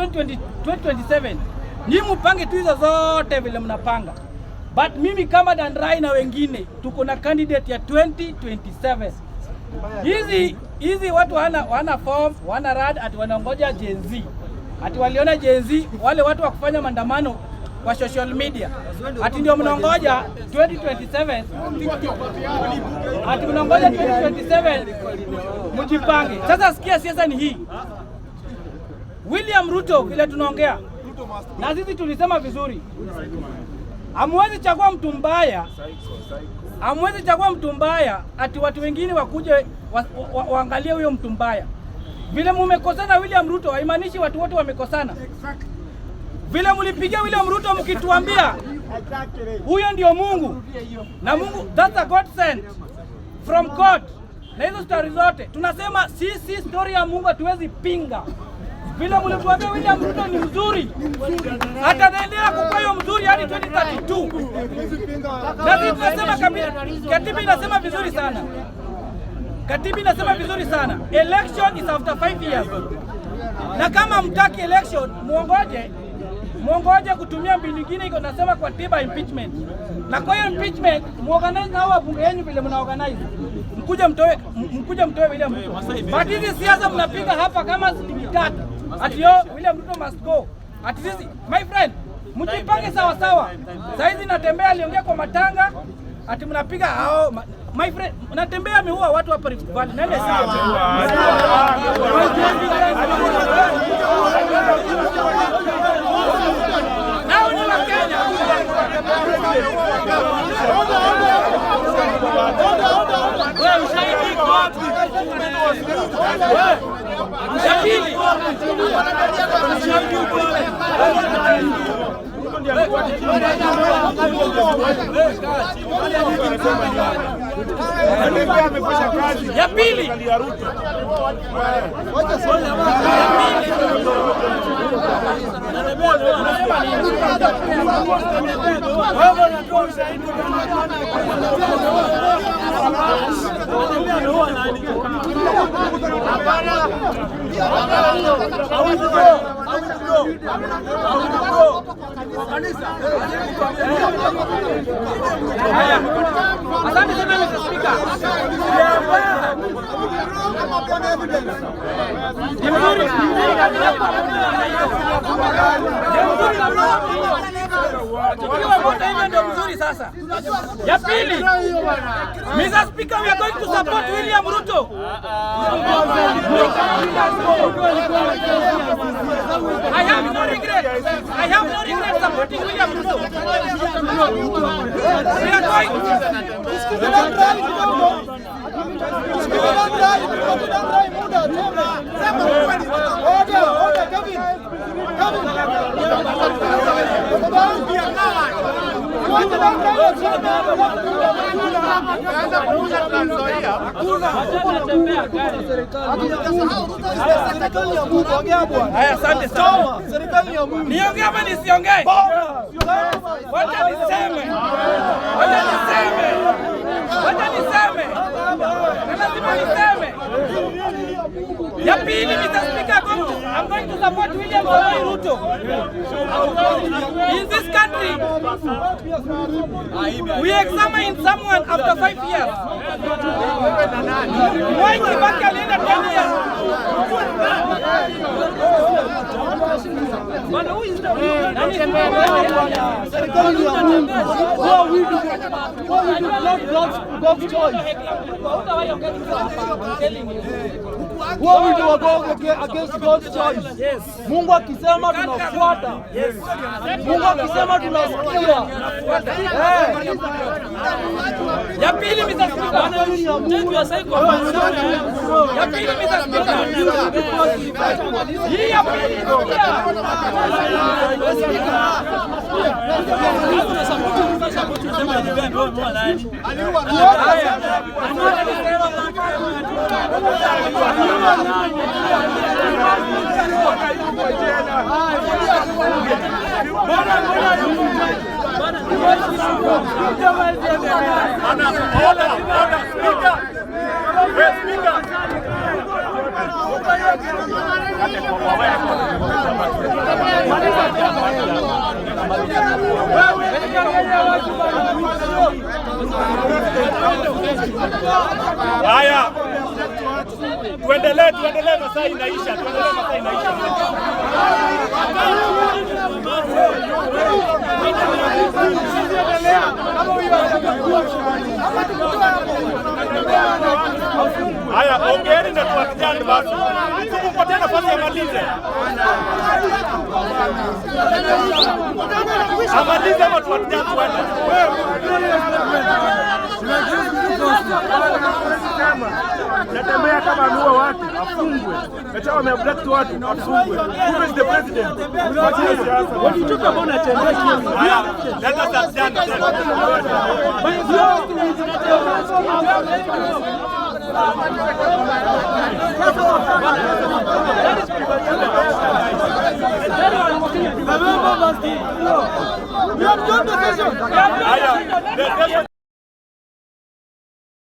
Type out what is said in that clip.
2020, 2027 ni mupange tu hizo zote vile mnapanga, but mimi kama Dan Rai na wengine tuko na candidate ya 2027. Hizi hizi watu wana form, wana rad, ati wanaongoja Gen Z, ati waliona Gen Z wale watu wa kufanya maandamano kwa social media, ati ndio mnaongoja 2027, ati mnaongoja 2027 mjipange. Sasa sikia, siasa ni hii. William Ruto vile tunaongea na sisi tulisema vizuri, hamwezi chagua mtu mbaya, hamwezi chagua mtu mbaya ati watu wengine wakuje waangalie huyo mtu mbaya. Vile mumekosana William Ruto haimaanishi watu wote wamekosana. Vile mlipigia William Ruto mkituambia huyo ndio Mungu na Mungu, that's a God sent from God. Na hizo story zote tunasema sisi, story ya Mungu hatuwezi pinga. Vile mlituambia William Ruto ni mzuri, ataendelea kukuwa hiyo mzuri hadi 2032. Na sisi tunasema katiba inasema vizuri sana, katiba inasema vizuri sana, election is after 5 years, na kama mtaki election muongoje, muongoje kutumia mbinu nyingine iko nasema kwa katiba, impeachment. Na kwa hiyo impeachment muorganize na hao wabunge yenu vile mna organize, mkuje mtoe William Ruto. But hizi siasa mnapiga hapa kama 63 ati yo William Ruto must go. Ati sisi, my friend, mjipange sawa sawa. Saa hizi Natembeya aliongea kwa matanga ati mnapiga hao my friend, Natembeya ameua watu hapa Rift Valley. Nani sawa? Nao ni Wakenya. Wewe, ushahidi iko wapi? Ya pili, Ushahidi uko wapi? Amefanya kazi ya pili, ya Ruto. Ya pili. Wewe unatoa ushahidi. Natembeya ameua nani? Hawezi go. Hawezi go. Hawezi go. Haya. Asante sana, Mr. Speaker. Ni mzuri, ni mzuri kabisa kwa namna hiyo. Ni mzuri kabisa. Tukiwa wote hivyo ndio mzuri sasa. Ya pili, Mr. Speaker, we are going to support William Ruto. I have no regret. I have no regret supporting William Ruto. We are going. Haya, asante sana. Niongee ama nisiongee? Wacha niseme. Wacha niseme. Wacha niseme. Na lazima niseme. Ya pili, Mr. Speaker, I'm going to support William Samoei Ruto. In this country, we examine someone after 5 years. Mwai Kibaki alienda 10 years. Bwana, who is the nani? Serikali ya Mungu. Go we do not God's choice. I'm telling you. Go we do go against God's choice. Mungu akisema tunafuata. Mungu akisema tunasikia. Eh. Ya pili, Mr. Speaker. Serikali ya Mungu. Ya pili, Mr. Speaker. Hii ya pili, sikia. Order, order, speaker. Hey, speaker. Haya, tuendelee, tuendelee, masaa inaisha, tuendelee, masaa inaisha. Haya, ongeeni na tuachane basi. Tukupatie nafasi amalize. Amalize ama tuachane tuende. Natembea kama ameua watu afungwe. Acha wameabduct watu afungwe. Who is the president? When you talk about Natembeya, Haya, let us adjourn then. We have done the session. Haya, the session